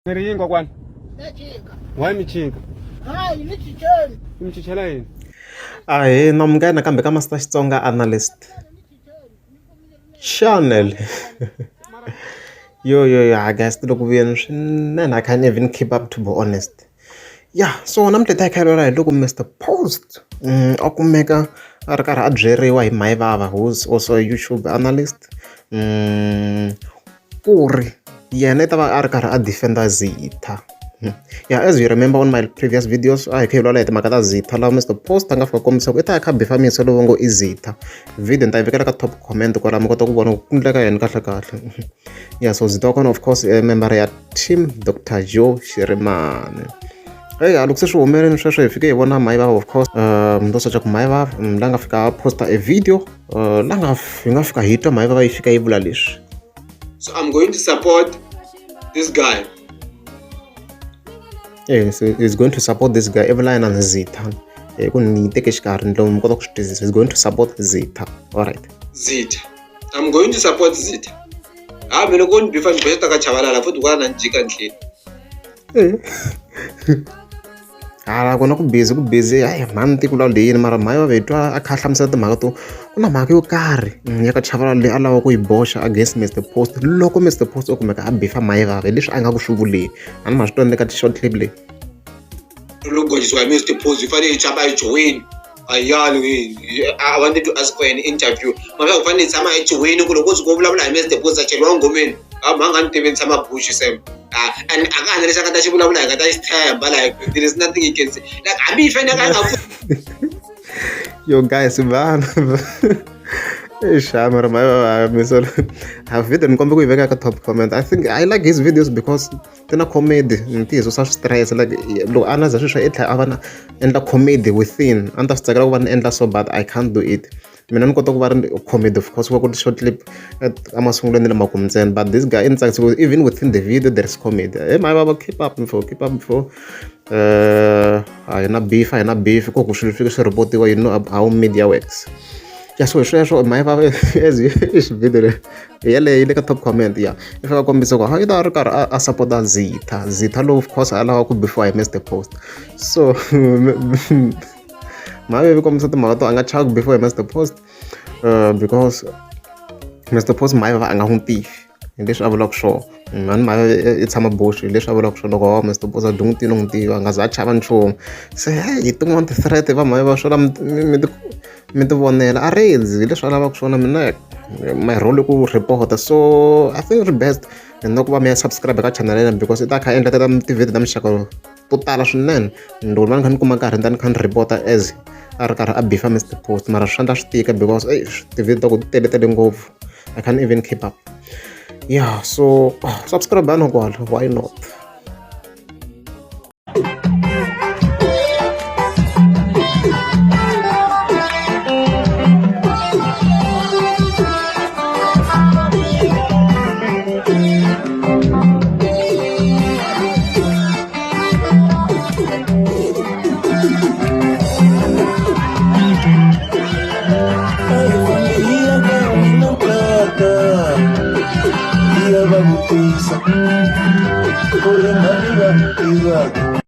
Mi ri yini kokwani? Why mi chika? Hayi ni chicheni. Mi chichela yini? Ahee na munghana nakambe ka Master Xitsonga Analyst Channel yo yo yo ha guys ti le ku vuyeni swinene I can't even keep up to be honest ya so namuntlha hi ta hi kha hi hi loko Mister Post a kumeka a ri karhi a byeriwa hi Mhayivava who is also a YouTube analyst ku ri yena i ta va a ri karhi a defender Zitha. Yeah, as you remember on my previous videos a hi kha hi vulavula hi timhaka ta Zitha laha Mr Post a nga fika kombisa ku i ta ya kha bifa misa lowu ngo i Zitha. Video ni ta yi vekela ka top comment kwalaho mi kota ku vona ku ku endleka yini kahle kahle. Yeah, so Zitha wa kona of course i member ya team Dr Joe Shirimani. Hey, a loko se swi humelele sweswo hi fike hi vona Mhayivava of course ndo search ku Mhayivava la nga fika a posta a video la nga hi nga fika hi twa Mhayivava yi fika yi vula leswi. So I'm going to support this guy. Yeah, so he's going to support this guy. I vula yena ni Zitha. Ku ni yi teke xikarhi ni mi kota ku swi twisisa. He's going to support Zitha. All right. Zitha. I'm going to support Zitha. Ha mina ko ni bifa ni boxa ta ka Chabalala futhi kwala na ni jika ndleni. Hala kona ku busy ku busy hayi mhani tiko la leyini mara mhani va hi twa a kha a hlamusela timhaka to ku na mhaka yo karhi ya ka Chabalala leyi a lavaka ku yi boxa against Mister Post loko Mister Post o kumeka a bifa Mhayivava hi leswi a nga ku swi vuleni a ni ma swi twa ni le ka ti-short clip leyi. Loko gojisiwa hi Mister Post yi fanele yi tshama yi joyini a yali I wanted to ask for an interview mara ku fanele yi tshama yi joyini ku loko ko tshuka u vulavula hi Mister Post a cheriwa nghomeni a mhanga ni tivi ni tshama bush sem and a ka ha na lexi a nga ta xi vulavula hi nga ta xi tshemba like there is nothing you can say like hambi yi fanele a nga yo guys vanhu Eish, mara mhayivava a video ni kombe ku yi veka ka top comment I think I like his videos because ti na comedy ti hi susa stress like loko a na za sweswo i tlhela a va na endla comedy within a ni ta swi tsakela ku va ni endla so but I can't do it mina ni kota ku va ri comedy of course ku va ku ri short clip emasungulweni ni le makumu ntsena but this guy i ni tsakisa ku even within the video there is comedy hey Mhayivava keep up mfo keep up mfo a hi na beef a hi na beef ku ku swilo fike swi report-iwa you know how media works ya so hi sweswo Mhayivava as i video leyi yeleyo yi le ka top comment ya i fika kombisa ku i ta ri karhi a support-a Zitha Zitha lowu of course a lava ku bifiwa hi Mister Post so Mhayivava kombisa timhaka to a nga chavi ku bifiwa hi Mister Post because Mister Post Mhayivava a nga n'wi tivi hi leswi a vulaka swona mhani Mhayivava i tshama boxi hi leswi a vulaka swona loko wa Mister Post a dyi n'wi tivi no n'wi tiva a nga za a chava nchumu se hi tin'wani ti-threat va Mhayivava swona mi ti mi ti vonela a redzi hi leswi a lavaka swona mina my role i ku report so I think ri best na ku va mi ya subscribe ka channel ya yena because i ta kha a endla ti-video ta muxaka to tala swinene loko ni va ni kha ni kuma nkarhi ni ta ni kha ni report as a ri karhi a bifa Mister Post mara swi endla swi tika because ey ti-video ta ku ti tele tele ngopfu I can't even keep up yeah so subscribe ni kwala why not.